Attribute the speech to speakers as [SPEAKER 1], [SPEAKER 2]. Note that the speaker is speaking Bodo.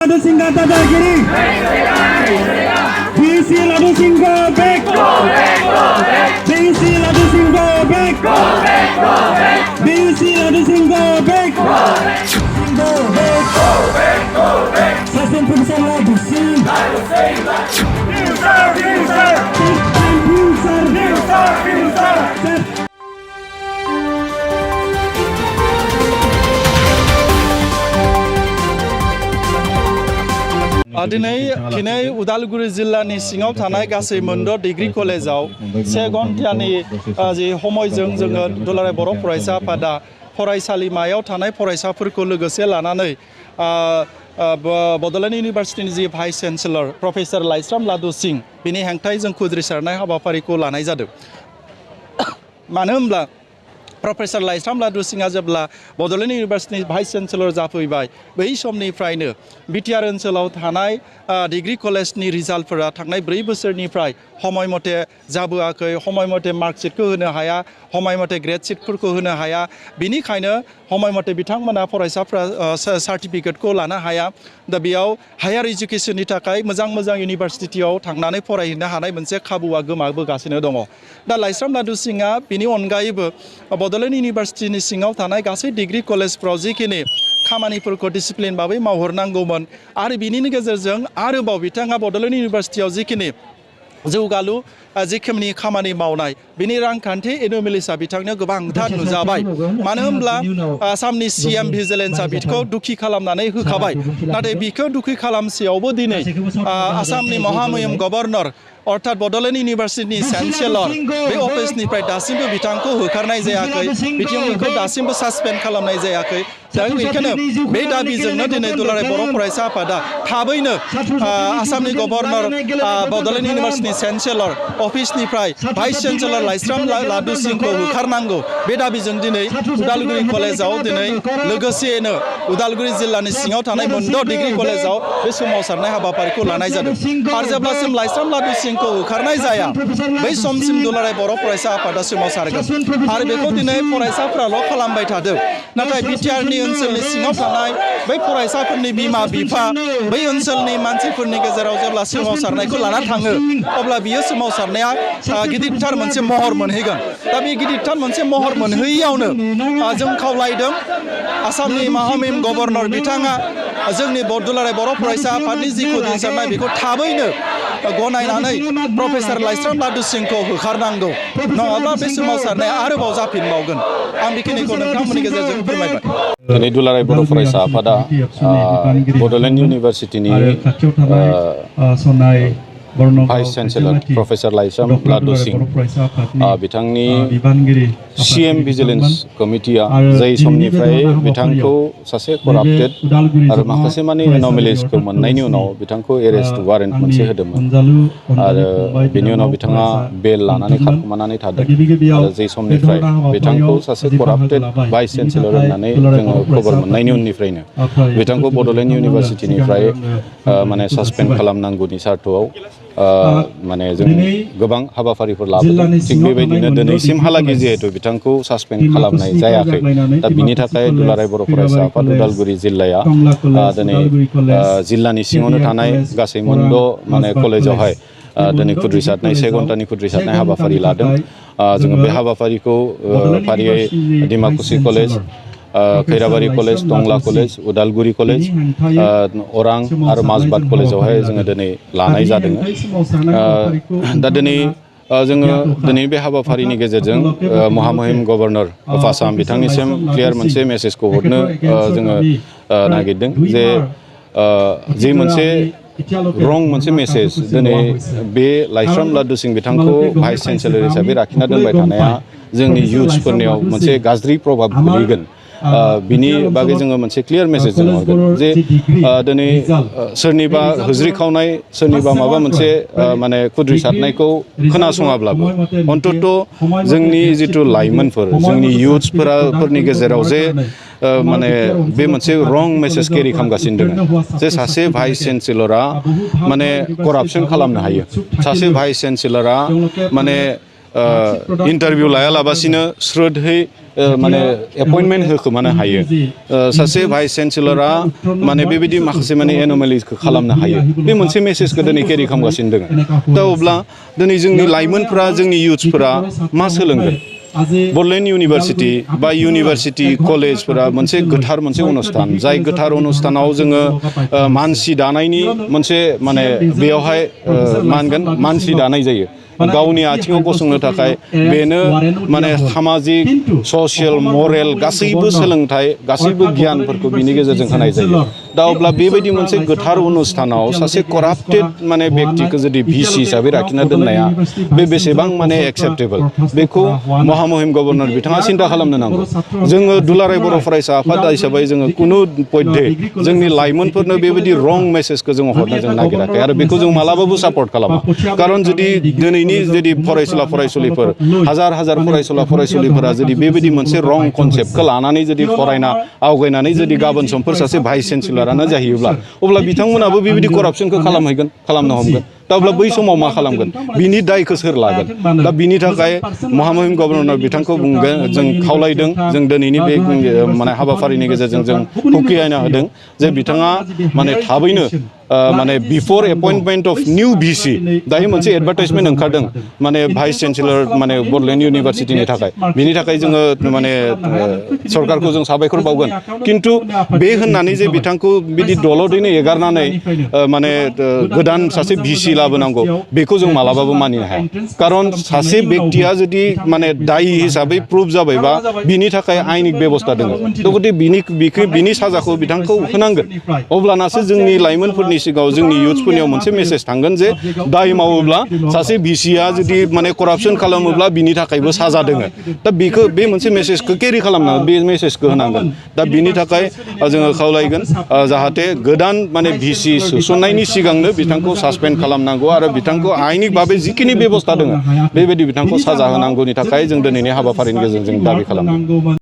[SPEAKER 1] Singa dadagiri. BC Ladu Singa back. BC Ladu Singa back. BC Ladu Singa back. Singa back. Session Professor Ladu Singa. दिनै उदालगुरि जिल्लानि सिङाव थानाय गासै मोनद' डिग्री कलेजाव 1 घन्टानि जि समयजों जोङो दुलाराय बर' फरायसा आफादा फरायसालिमायाव थानाय फरायसाफोरखौ लोगोसे लानानै बड'लेण्ड इउनिभार्सिटिनि जि भाइस चेन्सेलर प्रफेसर लाइस्राम लादु सिं बिनि हेंथायै जों खुद्रिसारनाय हाबाफारिखौ लानाय जादों। मानो होनब्ला प्रफेसर लाइस्राम लादु सिंआ जेब्ला बड'लेण्ड इउनिभार्सिटिनि भाइस चेन्सेलर जाफैबाय बै समनिफ्रायनो बिटिआर ओनसोलाव थानाय डिग्री कलेजनि रिजाल्टफोरा थांनाय 4 बोसोरनिफ्राय समय मथे जाबोआखै, समय मथे मार्कशीटखौ होनो हाया, समय मथे ग्रेड शीटफोरखौ होनो हाया। बिनिखायनो समय मथे बिथांमोना फरायसाफ्रा सार्टिफिकेटखौ लानो हाया। दा बेयाव हायार एजुकेशननि थाखाय मोजां इउनिभार्सिटियाव थांनानै फरायहैनो हानाय मोनसे खाबुआ गोमाबोगासिनो दङ। दा लाइस्राम लादु सिंआ बिनि अनगायैबो बड'लेण्ड इउनिभार्सिटिनि सिङाव थानाय गासै डिग्री कलेजफ्राव जिखिनि खामानिफोरखौ डिसिप्लिन भाबै मावहरनांगौमोन आरो बिनि गेजेरजों आरोबाव बिथाङा बड'लेण्ड इउनिभार्सिटियाव जिखिनि जौगालु जिखिनि खामानि मावनाय बिनि रांखान्थि एनोमेलिसा बिथांनो गोबांथार नुजाबाय। मानो होनब्ला आसामनि CM भिजिलेन्सआ बिखौ दुखि खालामनानै होखाबाय। नाथाय बिखौ दुखि खालामसेयावबो दिनै आसामनि महामहिम गभर्नर अर्थात बड'लेण्ड इउनिभार्सिटिनि चेन्सेलर बे अफिसनिफ्राय दासिमबो बिथांखौ होखारनाय जायाखै, बिथांखौ दासिमबो सासपेन्ड खालामनाय जायाखै। दा बेनिखायनो बे दाबिजोंनो दिनै दुलाराय बर' फरायसा आफादा थाबैनो आसामनि गभर्नर बड'लेण्ड इउनिभार्सिटिनि चेन्सेलर अफिसनिफ्राय भाइस चेन्सेलर लाइस्राम लादु सिंखौ होखारनांगौ बे दाबिजों दिनै उदालगुरि कलेजाव दिनै लोगोसेयैनो उदालगुरि जिल्लानि सिङाव थानाय मोनद' डिग्री कलेजाव बे सोमावसारनाय हाबाफारिखौ लानाय जादों। आरो जेब्लासिम लाइस्राम लादु सिंखौ होखारनाय जाया बै समसिम दुलाराय बर' फरायसा आफादा सोमावसारगोन। आरो बेखौ दिनै फरायसाफ्राल' खालामबाय थादों। नाथाय बिटिआरनि ओनसोलनि सिङाव थानाय बै फरायसाफोरनि बिमा बिफा बै ओनसोलनि मानसिफोरनि गेजेराव जेब्ला सोमावसारनायखौ लाना थाङो अब्ला बियो सोमावसारनाया गिदिरथार मोनसे महर मोनहैगोन। दा बे गिदिरथार मोनसे महर मोनहैयावनो जों खावलायदों आसामनि महामहिम गभर्नर बिथाङा जोंनि दुलाराय बर' फरायसा आफादनि जि खुद्रिसारनाय बेखौ थाबैनो गनायनानै प्रफेसर लाइस्राम लादु सिंखौ होखारनांगौ, नङाब्ला बे सोमावसारनाया आरोबाव जाफिनबावगोन। आं बेखिनिखौ नोंथांमोननि गेजेरजों फोरमायबाय।
[SPEAKER 2] दिनै दुलाराय बर' फरायसा आफादा Bodoland इउनिभार्सिटिनि vice chancellor professor Laishram लादु सिं बिथांनि CM भिजिलेन्स कमिटिया जाय समनिफ्राय बिथांखौ सासे कराप्टेड आरो माखासे मानि एन'मेलिसखौ मोननायनि उनाव बिथांखौ एरेस्ट वारेन्ट मोनसे होदोंमोन आरो बेनि उनाव बिथाङा बेल लानानै खारखोमानानै थादों। आरो जै समनिफ्राय बिथांखौ सासे कराप्टेड भाइस चेन्सेलर होननानै जोङो खबर मोननायनि उननिफ्रायनो बिथांखौ बड'लेण्ड इउनिभार्सिटिनिफ्राय माने सासपेन्ड खालामनांगौनि सार्थआव माने जों गोबां हाबाफारिफोर लाबोदों। थिग बेबायदिनो दिनैसिमहालागै जिहेतु बिथांखौ सासपेन्ड खालामनाय जायाखै, दा बिनि थाखाय दुलाराय बर' फरायसा आफाद उदालगुरि जिल्लाया दिनै जिल्लानि सिङावनो थानाय गासै मोनद' माने कलेजावहाय दिनै खुद्रिसारनाय 1 घन्टानि खुद्रिसारनाय हाबाफारि लादों। जोङो बे हाबाफारिखौ फारियै डिमाकुसि कलेज, खैराबारि कलेज, टंला कलेज, उदालगुरि कलेज, अरां आरो माजबाद कलेजावहाय जोङो दिनै लानाय जादों। दा दिनै जोङो दिनै बे हाबाफारिनि गेजेरजों महामहिम गभर्नर अफ आसाम बिथांनिसिम क्लियार मोनसे मेसेजखौ हरनो जोङो नागिरदों जे जि मोनसे रं मोनसे मेसेज दिनै बे लाइस्राम लादु सिं बिथांखौ भाइस चेन्सेलर हिसाबै लाखिना दोनबाय थानाया जोंनि इयुथ्सफोरनियाव मोनसे गाज्रि प्रभाब गोलैगोन। बिनि बागै जोङो मोनसे क्लियार मेसेज जों हरगोन जे दिनै सोरनिबा होज्रिखावनाय, सोरनिबा माबा मोनसे माने खुद्रिसारनायखौ खोनासङाब्लाबो अन्तत जोंनि जिथु लाइमोनफोर, जोंनि इयुथ्सफोरनि गेजेराव जे माने बे मोनसे रं मेसेज केरि खालामगासिनो दङ जे सासे भाइस चेन्सेलरा माने करापसन खालामनो हायो, सासे भाइस चेन्सेलरा माने इन्टारभिउ लायालाबासिनो स्रोदहै माने एपइन्टमेन्ट होखोमानो हायो सासे भाइस चेन्सेलरा माने बेबायदि माखासे माने एन'मेलिसखौ खालामनो हायो बे मोनसे मेसेजखौ दिनै केरि खालामगासिनो दङ दा अब्ला दिनै जोंनि लाइमोनफ्रा जोंनि इयुथ्सफोरा मा सोलोंगोन बड'लेण्ड इउनिभारसिटि बा इउनिभारसिटि कलेजफोरा मोनसे गोथार मोनसे अनुस्थान जाय गोथार अनुस्थानाव जोङो मानसि दानायनि मोनसे माने बेयावहाय मा होनगोन मानसि दानाय जायो गावनि आथिङाव गसंनो थाखाय बेनो माने सामाजिक ससियेल मरेल गासैबो सोलोंथाइ गासैबो गियानफोरखौ बिनि गेजेरजों होनाय जायो दा अब्ला बेबायदि मोनसे गोथार अनुस्थानाव सासे कराप्टेड माने व्यक्तिखौ जुदि भिसि हिसाबै लाखिना दोननाया बे बेसेबां माने एक्सेप्टेबल बेखौ महामहिम गभर्नर बिथाङा सिन्था खालामनो नांगौ जोङो दुलाराय बर' फरायसा आफाद हिसाबै जोङो कुनु पयधे जोंनि लाइमोनफोरनो बेबायदि रं मेसेजखौ जोङो हरनो जों नागिराखै आरो बेखौ जों मालाबाबो सापर्ट खालामा खारन जुदि दिनैनि जुदि फरायसुला फरायसुलिफोर हाजार हाजार फरायसुला फरायसुलिफोरा जुदि बेबायदि मोनसे रं कनसेप्टखौ लानानै जुदि फरायना आवगायनानै जुदि गाबोन समफोर सासे भाइस चेन्सेलरानो जाहैयोब्ला अब्ला बिथांमोनाबो बेबायदि करापसनखौ खालामनो हमगोन दा अब्ला बै समाव मा खालामगोन बिनि दायखौ सोर लागोन दा बिनि थाखाय महामहिम गभर्नर बिथांखौ बुंगोन जों खावलायदों जों दिनैनि बे माने हाबाफारिनि गेजेरजों जों हुखियायना होदों जे बिथाङा माने थाबैनो माने बिफोर एपइन्टमेन्ट अफ निउ भिसि दायो मोनसे एडभार्टाइजमेन्ट ओंखारदों माने भाइस चेन्सेलर माने बड'लेण्ड इउनिभारसिटिनि थाखाय बिनि थाखाय जोङो माने सरकारखौ जों साबायखर बावगोन खिन्थु बे होननानै जे बिथांखौ बिदि दलदैनो एगारनानै माने गोदान सासे भिसि लाबोनांगौ बेखौ जों मालाबाबो मानिनो हाया खारन सासे व्यक्तिया जुदि माने दायि हिसाबै प्रुफ जाबायबा बिनि थाखाय आयेनिक बेबस्था दङ गथे बिनि साजाखौ बिथांखौ होनांगोन अब्लानासो जोंनि लाइमोनफोरनि सिगाङाव जोंनि इयुथ्सफोरनियाव मोनसे मेसेज थांगोन जे दाय मावोब्ला सासे भिसिया जुदि माने करापसन खालामोब्ला बिनि थाखायबो साजा दङ दा बेखौ बे मोनसे मेसेजखौ केरि खालामनांगोन बे मेसेजखौ होनांगोन दा बिनि थाखाय जोङो खावलायगोन जाहाथे गोदान माने भिसि सोसननायनि सिगांनो बिथांखौ सासपेन्ड खालामनांगौ आरो बिथांखौ आयेनिक भाबै जिखिनि बेबस्था दङ बेबायदि बिथांखौ साजा होनांगौनि थाखाय जों दिनैनि हाबाफारिनि गेजेरजों दाबि खालामो